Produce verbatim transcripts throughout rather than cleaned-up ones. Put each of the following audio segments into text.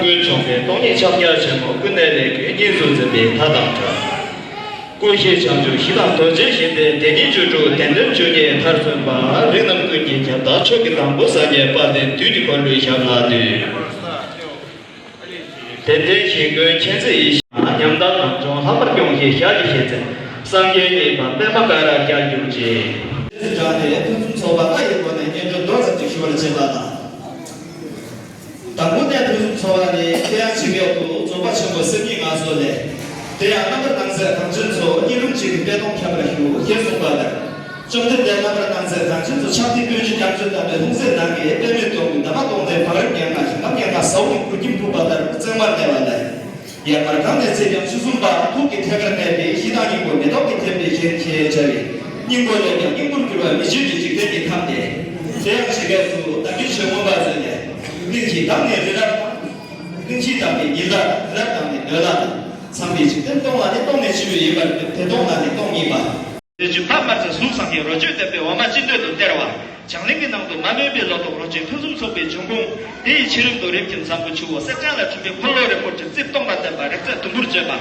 ཀུན་འབྱུང་བའི་སྟོང་ཉིད་ཕྱག་རྒྱ་ཆེན་མོ་ཀུན་ནས་ལེགས་བརྒྱུད་གཉིས་སུ་འཛིན་པའི་མཐའ་དང་བྲལ། ཀུན་ཤེས་བྱང་ཆུབ་གཞི་དང་རྡོ་རྗེ་བཞི་ལྡན་བདེན་གཉིས་སྤྱོད་དྲུག་བདེན་དོན་བཅུ་གཉིས་མཐར་སོན་པ་རིགས་རྣམས་ཀུན་གྱི་ཁྱབ་བདག་ཆོས་ཀྱི་དང་པོ་སངས་རྒྱས་དཔལ་ལྡན་དུས་ཀྱི་འཁོར་ལོའི་ཞབས་ལ་འདུད། དེ་འདྲའི་གཞི་ཀུན་མཁྱེན་བརྩེ་ཡེ་ཤེས་ཉམས་དང་ངེས་འབྱུང་ལྷག་པར་སྐྱོང་ཞིང་ཞལ་གྱིས་བཞེས་ཚེ་སངས་རྒྱས་གཉིས་པ་པདྨ་ཀ་ར་རྒྱལ་གྱུར་ཅིག་དེ་ཚོ་དྲངས་ཏེ་ཕུན་སུམ་ཚོགས་པ་ལྔ་ཡི་སྒོ་ནས་སྙན་སྒྲོན་མདོ་ཙམ་ཅིག་ཞུ་བར་བྱེད་པ་དང་། དང་པོ་ནས་ཕུན་སུམ་ཚོགས་པ་ནི་དེ་ཡང་ཇི་སྐད་དུ་རྫོགས་པ་ཆེན་པོ་སེམས་ཉིད་ངང་སོགས་ལས། དེ་ཡང་རྣམ་པར་སྣང་མཛད་གངས་ཅན་མཚོ་གཉིས་ལུམ་གཅིག་གི་པད་སྡོང་ཁྱབ་པར་བཞུགས་ཞེས་གསུངས་པ་ལྟར། བཅོམ་ལྡན་འདས་རྣམ་པར་སྣང་མཛད་གངས་ཅན་མཚོ་ཕྱག་མཐིལ་སྤོས་ཆུས་སྐྱབས་བཅོལ་དམ་པའི་ལྷུང་བཟེད་ནང་གི་པདྨའི་སྟོད་གི་འདབ་མ་སྟོང་ལྡན་བང་རིམ་ཉེར་ལྔ་ཞིང་ཁམས་ཉེར་ལྔ་ཟ་འོག་གི་གུར་གྱིས་ཕུབ་པ་ལྟར་བརྩེགས་མར་གནས་པ་ལས། ཡར་མར་གང་ནས་བརྩིགས་ཀྱང་ཆུ་གསུམ་པ་ཐུགས་ཀྱི་ཐད་ཀར་གནས་པའི་གཞི་བདག་སྙིང་པོ་མེ་ཏོག་གི་ཐེམ་པས་བཞེངས་ཞེས་བྱ་བའི་སྙིང་པོ་ལས་ཀྱང་སྙིང་པོར་གྱུར་པ་མི་ཆོས་ཀྱི་འཇིག་རྟེན་གྱི་ཁམས་ཏེ། དེ་ཡང་ཇི་སྐད་དུ་བདག་གིས་ཆོས་མངོན་པ་མཛོད་ནས། གླིང་གཞི་བདག་ནི་རི་རབ་དང་། གླིང་བཞི་བདག་ནི་ཉི་ཟླ་རི་རབ་བདག་ནི་འདོད་ལྷ་དང་། ཚངས་པའི་འཇིག་རྟེན་སྟོང་ལ་ནི་སྟོང་ནི་འཆི་བའི་ཡུལ་པར་འདོད་དེ་སྟོང་ལ་ནི་སྟོང་ཉིད་པ། དེ་བཅུ་ཕ་མར་ཚེ་གཟུགས་བཟང་ཞིང་རོ་བཅུད་ལྡན་པའི་འོ་མ་ཅི་འདོད་དུ་སྟེར་བ། བྱང་གླིང་གི་ནང་དུ་མ་རྨོས་པའི་ལོ་ཏོག་རོ་གཅིག་ཕུན་སུམ་ཚོགས་པའི་འབྱུང་ཁུངས། དེ་ཡི་ཕྱི་རོལ་དུ་རིམ་གྱིས་འཛམ་བུ་ཆུ་བོ་གསེར་སྦྱངས་ལས་གྲུབ་པའི་འཁོར་ལོ་རིན་པོ་ཆེ་རྩིབས་སྟོང་པ་ལྡན་པ་རིགས་རྫས་དུམ་བུར་བརྗོད་པ།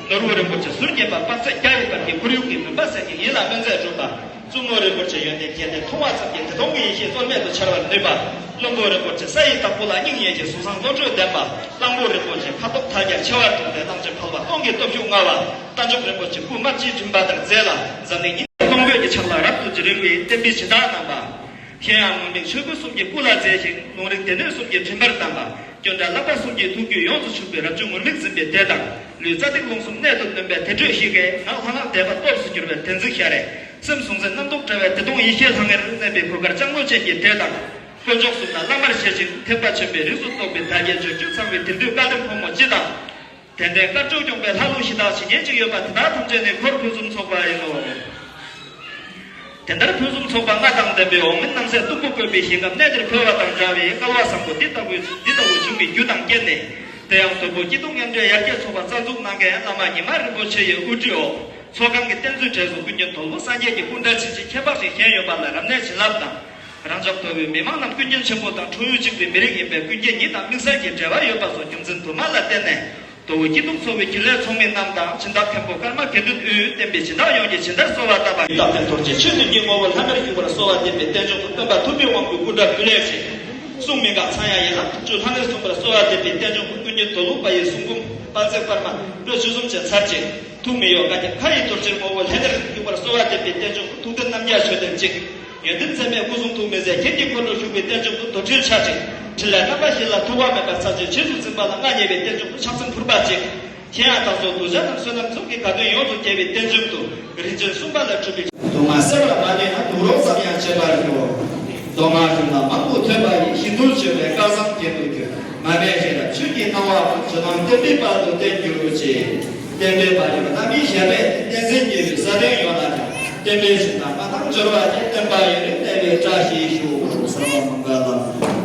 ནོར་བུ་རིན་པོ་ཆེ་ཟུར་བརྒྱད་པ་དཔག་ཚད་བརྒྱ་ཡི་བར་གྱི་ཁོར་ཡུག་གི་མུན་པ་སེལ་ཞིང་ཡིད་ལ་སྨོན་མཛད་གྲུབ་པ། བཙུན་མོ་རིན་པོ་ཆེ་ཡོན་ཏན་བརྒྱད་ལྡན་མཐོང་བ་ཙམ་གྱིས་དེ་སྟོང་གི་ཡེ་ཤེས་རྩོལ་མེད་དུ་འཆར་བར་ནུས་པ། བློན་པོ་རིན་པོ་ཆེ་ས་ཡི་བདག་པོ་ལ་སྙིང་ཉེ་ཞིང་གཟུགས་བཟང་བློ་གྲོས་ལྡན་པ། གླང་པོ་རིན་པོ་ཆེ་ཁ་དོག་དར་དཀར་མཆེ་བ་དྲུག་ལྡན་གླང་ཆེན་ཕལ་པ་སྟོང་གི་སྟོབས་ཤུགས་མངའ་བ། རྟ་མཆོག་རིན་པོ་ཆེ་སྐུ་དམར་ལྕེ་མགྲིན་པ་ལྟར་མཛེས་ལ་འཛམ་གླིང་སྙིང་གཏོང་ཕོད་ཀྱི་ཕྱག་ལ་རབ་ཏུ་རིང་བའི་བསྟན་པའི་སྦྱིན་བདག་གནང་བ། ཁྱེད་ཡང་ངུར་སྨྲིག་ཆོས་སྐུ་གསུམ་གྱི་སྐུ་ལ་མཛེས་ཤིང་ལུང་རིགས་སྡེ་སྣོད་གསུམ་གྱི་མགྲིན་པར་གདམས་པ། སྐྱོན་བྲལ་ལྷག་པ་གསུམ་གྱི་ཐུགས་རྒྱུད་ཡོངས་སུ་ཕྱུག་པའི་རབ་བྱུང་ངུར་སྨྲིག་འཛིན་པའི་སྡེ་དང་། ལུས་རྩ་ཏིག་རླུང་གསུམ་གནད་དུ་བསྣུན་པའི་བདེ་དྲོད་ཞིག་གིས་ངག་ལྷ་ལྷང་བདེ་བ་སྟོབས་སུ་གྱུར་པའི་བདེན་ཚིག་ཤ་རེ། སེམས་གཟུང་འཛིན་རྣམ་རྟོག་བྲལ་བའི་བདེ་སྟོང་ཡེ་ཤེས་ལྷང་ངེར་གནས་པའི་གོས་དཀར་ལྕང་ལོ་ཅན་གྱི་སྡེ་དང་། དཀོན་མཆོག་གསུམ་ལ་བླ་མར་བཞེད་ཅིང་ཐེག་པ་ཆེན་པོའི་རིགས་སུ་གཏོགས་པའི་དལ་བརྒྱད་སྦྱོར་བཅུ་ཚང་བའི་དེང་དུས་བཀའ་གདམས་ཕོ་མོ་སྤྱི་དང་། དད་ལྡན་དཀར་ཕྱོགས་སྐྱོང་བའི་ལྷ་ཀླུ་གཞི་བདག་ཇི་སྙེད་ཅིག་ཡོད་པ་དེ་དག་ཐམས་ཅད་ནི་འཁོར་ཕུན་སུམ་ཚོགས་པ་ཡིན་ནོ། དེ་ལྟར་ཕུན་སུམ་ཚོགས་པ་ལྔ་དང་ལྡན་པའི་འོག་མིན་རྣམ་སྲས་སྟུག་པོ་བཀོད་པའི་ཞིང་ཁམས་གནས་འདིར་འཕོ་བ་དང་འདྲ་བའི་སྐལ་བ་བཟང་པོ་འདི་ལྟ་བུ་འདི་ལྟ་བུ་བྱུང་བའི་རྒྱུ་དང་རྐྱེན་ནི། དེ་ཡང་དོལ་པོ་སྐྱིད་སྡུག་མཉམ་འབྲེལ་ཡར་རྒྱས་ཚོགས་པ་རྩ་འཛུགས་གནང་མཁན་བླ་མ་ཉི་མ་རིན་པོ་ཆེ་ཡི་དབུ་ཁྲིད་འོག་ཚོགས་ཁང་གི་རྟེན་མཛོད་གྲས་སུ་ཀུན་མཁྱེན་དོལ་པོ་སངས་རྒྱས་ཀྱི་སྐུ་འདྲ་ཇི་བཞིན་ཁྱད་འཕགས་ཤིང་གཞན་ཡོད་པ་ལ་རབ་གནས་བྱིན་རླབས་དང་། རང་ཅག་དོལ་པོའི་མི་མང་རྣམས་ཀུན་མཁྱེན་ཆེན་པོ་དང་འཁྲུངས་ཡུལ་གཅིག་པའི་མི་རིགས་ཡིན་པས་ཀུན་མཁྱེན་ཉིད་དང་དམིགས་བསལ་གྱི་འབྲེལ་བ་ཡོད་པ་སོགས་རྒྱུ་མཚན་དུ་མ་ལ་བརྟེན་ནས། དོལ་པོ་སྐྱིད་སྡུག་ཚོགས་པའི་རྒྱུན་ལས་ཚོགས་མི་རྣམས་དང་སྦྱིན་བདག་མཁན་པོ་ཀརྨ་དགེ་འདུན་དབུས་བསྟན་པའི་སྦྱིན་བདག་ཡོངས་ཀྱིས་ཇི་ལྟར་གསོལ་བ་བཏབ་པ། ཡི་དམ་དཔལ་རྡོ་རྗེ་ཆོས་ཀྱི་དཀྱིལ་ངོ་བོ་ལྷ་མིར་བཞུགས་པར་གསོལ་བ་འདེབས་པའི་རྟེན་མཆོག་ཏུ་སྟོན་པ་ཐུབ་པའི་དབང་པོའི་སྐུ་འདྲ་འདུལ་ལེགས་ཤིང་། གསུང་མི་འགག་ཚངས་དབྱངས་ཡན་ལག་དྲུག་ཅུ་ལྷ་མིར་གསུངས་པར་གསོལ་བ་འདེབས་པའི་རྟེན་མཆོག་ཏུ་ཀུན་མཁྱེན་དོལ་པོ་པ་ཡི་གསུང་འབུམ་དཔལ་བརྩེགས་པར་མ་འགྲོས་ཆོས་འཛོམས་ཅན་ཚར་གཅིག་ཐུགས་མི་གཡོ་བཀའ་ཁྱབ་མཁའ་ཡི་རྡོ་རྗེར་ངོ་བོ་ལྷན་ནེར་བཞུགས་པར་གསོལ་བ་འདེབས་པའི་རྟེན་མཆོག་ཏུ་ཐུགས་ལྡན་རྣམ་རྒྱལ་ཆོས་སྡེ་གཅིག་ཡོན་ཏན་མཚན་མེད་སྐུ་གསུང་ཐུགས་མི་ཟད་རྒྱན་གྱི་འཁོར་ལོར་བཞུགས་པའི་རྟེན་མཆོག་ཏུ་དོ་འཁྲུལ་ཆ་གཅིག་ཕྲིན་ལས་རྣམ་པ་བཞི་ལ་ཐུགས་དབང་མེད་པར་ཚར་གཅིག་རྗེས་སུ་འཛིན་པ་ལ་མངའ་བརྙེས་པའི་རྟེན་མཆོག་ཏུ་ཕྱག་མཚན་ཕུར་པ་གཅིག་ཁྱེད་ཡང་བདག་སོགས་གདུལ་བྱ་རྣམས་བསོད་ནམས་ཚོགས་ཀྱི་དགའ་སྟོན་ཡོངས་སུ་རྒྱས་པའི་རྟེན་མཆོག་ཏུ་རིན་ཆེན་གསུམ་པ་ལ་གྲུབ་པའི། སྡུག་བསྔལ་སེལ་བར་མ་ནུས་ན་སྡུག་རོགས་ཙམ་ཡང་བྱེད་པར་ཤོག་མདོ་སྔགས་རིག་ལ་མང་དུ་ཐོས་པ་ཡིས། ཞིང་རྡུལ་ཆེ་བའི་སྐལ་བཟང་རྒྱན་དུ་གྱུར། མ་སྨད་ཤེས་རབ་ཆོས་ཀྱི་སྣང་བ་ཀུན། ཇོ་ནང་བསྟན་པའི་དཔལ་དུ་བརྟན་གྱུར་ཅིག་བསྟན་པའི་དཔལ་ཡོན་རྣམ་སྨིན་གཞལ་མེད་བསྟན་འཛིན་རྒྱལ་པོའི་ས་སྟེང་ཡོངས་ལ་ཀྱང་། བསྟན་པའི་ཞིང་དང་མངའ་ཐང་འབྱོར་བ་ཅན། བསྟན་པ་ཡུན་རིང་གནས་པའི་བཀྲ་ཤིས་ཤོག་སརྦ་མངྒ་ལཾ།